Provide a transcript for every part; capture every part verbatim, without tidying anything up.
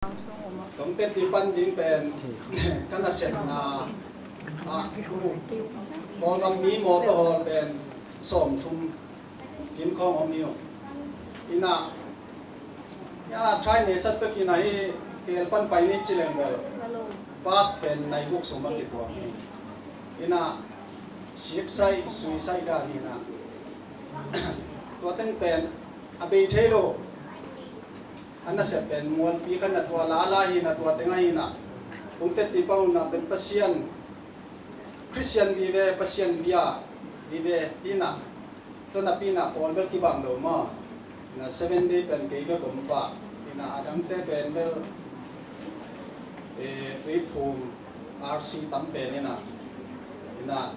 Tawmte tipan ding pen ka nasepna ah, Kawlgam mi mawtaw hawl pen sawmthum kim khawng om hi uh. Ina, ya, try nei sat pek ina hi, keel pan pai ni ci leng bel bus pen nai guk sung bang kituak hi. Ina, sik sai, sui sai dan hi ina. Tua teng pen a bei thei lo. A nasep pen mualpi khat na tua lala hi na, tua teng ahi na. Kungte tipan na pen Pasian, Christian vive, Pasian bia vive hi na. Tua napi na pawl bel kibang lo maw. Na Seven Day pen kei bek om pah. Hi na, a dangte pen bel, eh, Tuiphum, R C tam pen hi na. Hi na,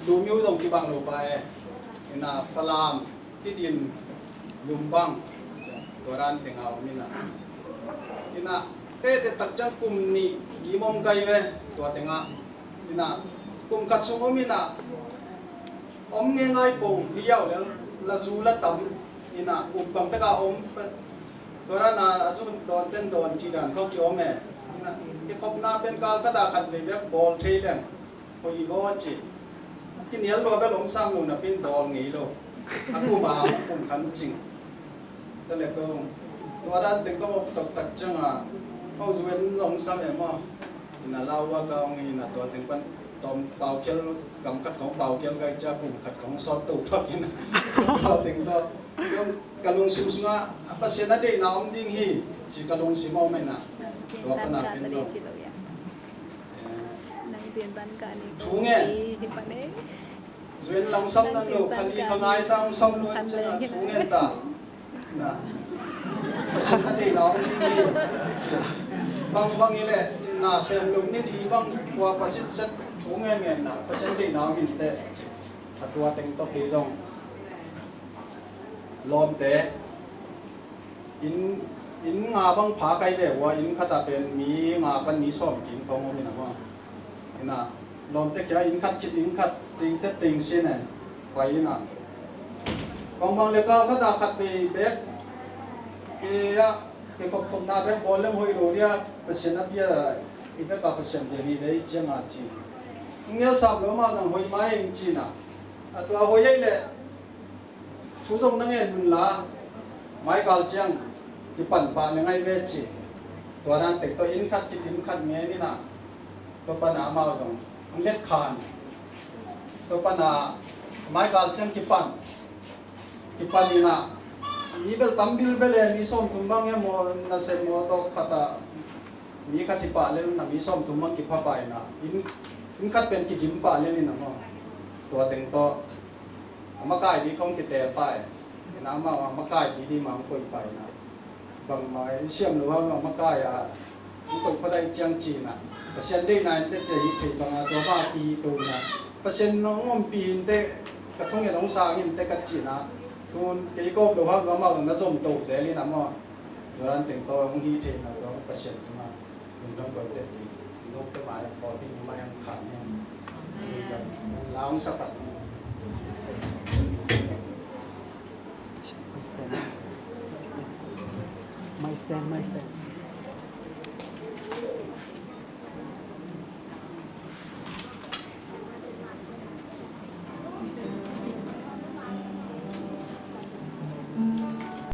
Lumyo zong kibang lo pah e. Hi na, Falam, Tedim, Lumbang, tua dan teng a om hi na. Hi na, tete tak ciang kum nih gim om kai ve, tua teng a. Hi na, kum khat sung om hi na, om ngeingai pong hi yau lel, la zu la tam, hi na, kum bang tek a om, tua dan a, a zu dawn ten dawn ci dan khawng ki om e. Hi na, kikhopna pen kal khat a khat vei bek bawl thei leng hoih hi maw ci. Kinial lua bel om sam lo napi in bawl ngei lo. A kum a, a kum khan cing. Tua le kong, tua dan teng kong op tok tak ciang a, kong zuen zong sam e maw. Hi na, lau a ka ong hi na, tua teng pan tawm pau khial, kam khat kong pau khial kai cia, kum khat kong sawt to thok hi na. Tua teng tua, kong ka lungsim sungah, a Pasian a deihna om ding hi ci ka lungsim a om hi na. Tua pan a pen tua. Thu ngen. Zuen lang sam nan lo, khan i ka ngai tang sam lo, cina thu ngen ta. Na. Pasian a deihna om ding hi. Bang bang i le, na sem lo ni di bang, kua Pasian set thu ngen ngen na, Pasian deihna om in te. A tua teng tok hi zong. Lawmte, inn, inn nga bang pha kai ve ua, inn khat a pen mi nga pan mi sawm kim khawng om hi na maw. Hi na, lawmte kia inn khat khit inn khat, teng tet teng sin e, pai hi na. Bang bang le kal khat a khat vei bek, ke a, ke khop khopna bek bawl leng hoih lo dia, Pasian a bia, i bek a Pasian bia hi ve ciang a ci. Ngel sam lo mah nang hoih mai ing ci na. A tua hoih ei le, thu zong na ngen un la, mai kal ciang kipan pah le ngai ve ci. Tua dan tek tawh inn khat khit inn khat ngen hi na. Tua pan a amau zong ang let khan. Tua pan a mai kal ciang kipan. Kipan hi na. Mi bel tam bilbel e, mi sawmthum bang e maw, na sem maw tawh khat a. Mi khat hi pah lel na, mi sawmthum bang kipha pah hi na. Inn, inn khat pen kidim pah lel hi na maw. Tua teng tawh. A makai ding khong kitel pah e. Ina amau a makai ding ding mah hong koih pah hi na. Bangmah i siam lo hang a makai a hong koih pah dai ciang ci na. Pasian deihna in te ci hi thei bang a tua bang a kihi to na. Pasian hong ompih in te ka thunget hong sang in te ka ci na. Tun kei kawm lo hang a amau na zom to zel hi na maw. Tua dan teng tawh hong hi thei na tua Pasian tungah. Lungdam koih teh ti, nopte mai pawlpi mai ang khan hiam? Lungdam. La hong sa pat. My stand, my stand.